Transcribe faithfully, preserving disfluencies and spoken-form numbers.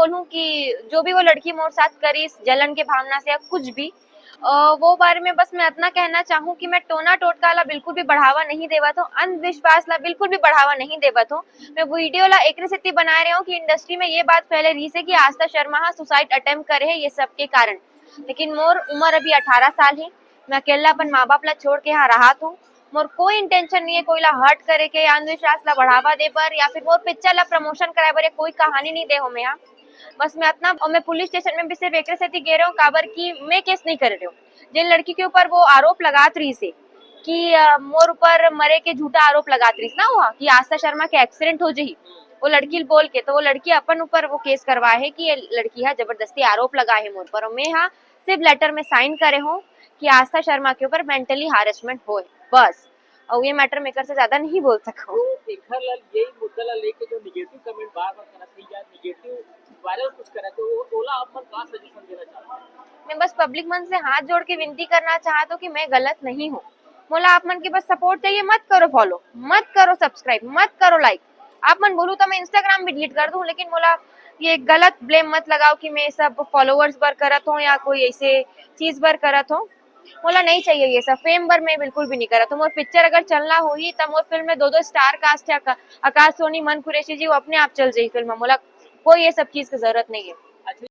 हूँ कि जो भी वो लड़की मोर साथ करिस जलन के भावना से या कुछ भी, अ, वो बारे में बस मैं इतना कहना चाहूँ कि मैं टोना टोटका ला बिल्कुल भी बढ़ावा नहीं देवत हूँ, अंधविश्वास ला बिल्कुल भी बढ़ावा नहीं देवत हूँ। मैं वीडियो ला एकरे सेती बनाए रहे हूँ कि इंडस्ट्री में ये बात फैले रही से कि आस्था शर्मा हा सुसाइड अटेम्प्ट करे है ये सब के कारण, लेकिन मोर उम्र अभी अठारह साल है। मैं अकेला अपन माँ बाप ला छोड़ के यहाँ रहत हूँ। मोर कोई इंटेंशन नहीं है कोई ला हर्ट करे के, अंधविश्वास ला बढ़ावा दे बर या फिर मोर पिक्चर ला प्रमोशन कराए बर, ये कोई कहानी नहीं दे हो मैं यहाँ। बस मैं इतना, और मैं पुलिस स्टेशन में भी सिर्फ एकरे सेती गे रहे हूँ काबर कि मैं केस नहीं करे रहे हूँ। जिन लड़की के ऊपर वो आरोप लगात रही से कि अ, मोर ऊपर मरे के झूठा आरोप लगात रही ना हुआ कि आस्था शर्मा के एक्सीडेंट हो जही, वो लड़की बोल के, तो वो लड़की अपन ऊपर वो केस करवाए है कि ये लड़की हा जबरदस्ती आरोप लगाए है मोर पर, और मैं हा सिर्फ लेटर में साइन करे हूँ कि आस्था शर्मा के ऊपर मेंटली हैरेसमेंट होए, बस। और ये मैटर मैं एकर से ज्यादा नहीं बोल सकूँ। तो एकर ला, यही मुद्दा ला लेके जो निगेटिव कमेंट बार बार करत है या निगेटिव वायरल कुछ करत है, वो ओला आप मन का सजेशन देना चाहते हैं? मैं बस पब्लिक मन से हाथ जोड़ के विनती करना चाहत हूँ कि मैं गलत नहीं हूँ। मोला आप मन के बस सपोर्ट चाहिए, मत करो फॉलो, मत करो सब्सक्राइब, मत करो लाइक। आप मन बोलू तो मैं इंस्टाग्राम भी डिलीट कर दूँ, लेकिन मोला ये गलत ब्लेम मत लगाओ कि मैं सब फॉलोअर्स बर करत हूँ या कोई ऐसे चीज बर करत हूँ। मोला नहीं चाहिए ये सब, फेम बर मैं बिल्कुल भी नहीं करत हूँ। मोर पिक्चर अगर चलना होही त मोर फिल्म में दो दो स्टार कास्ट है, आका-, आकाश सोनी, मन कुरैशी जी, वो अपने आप चल जाही फिल्म में। मोला कोई ये सब चीज की जरूरत नहीं है।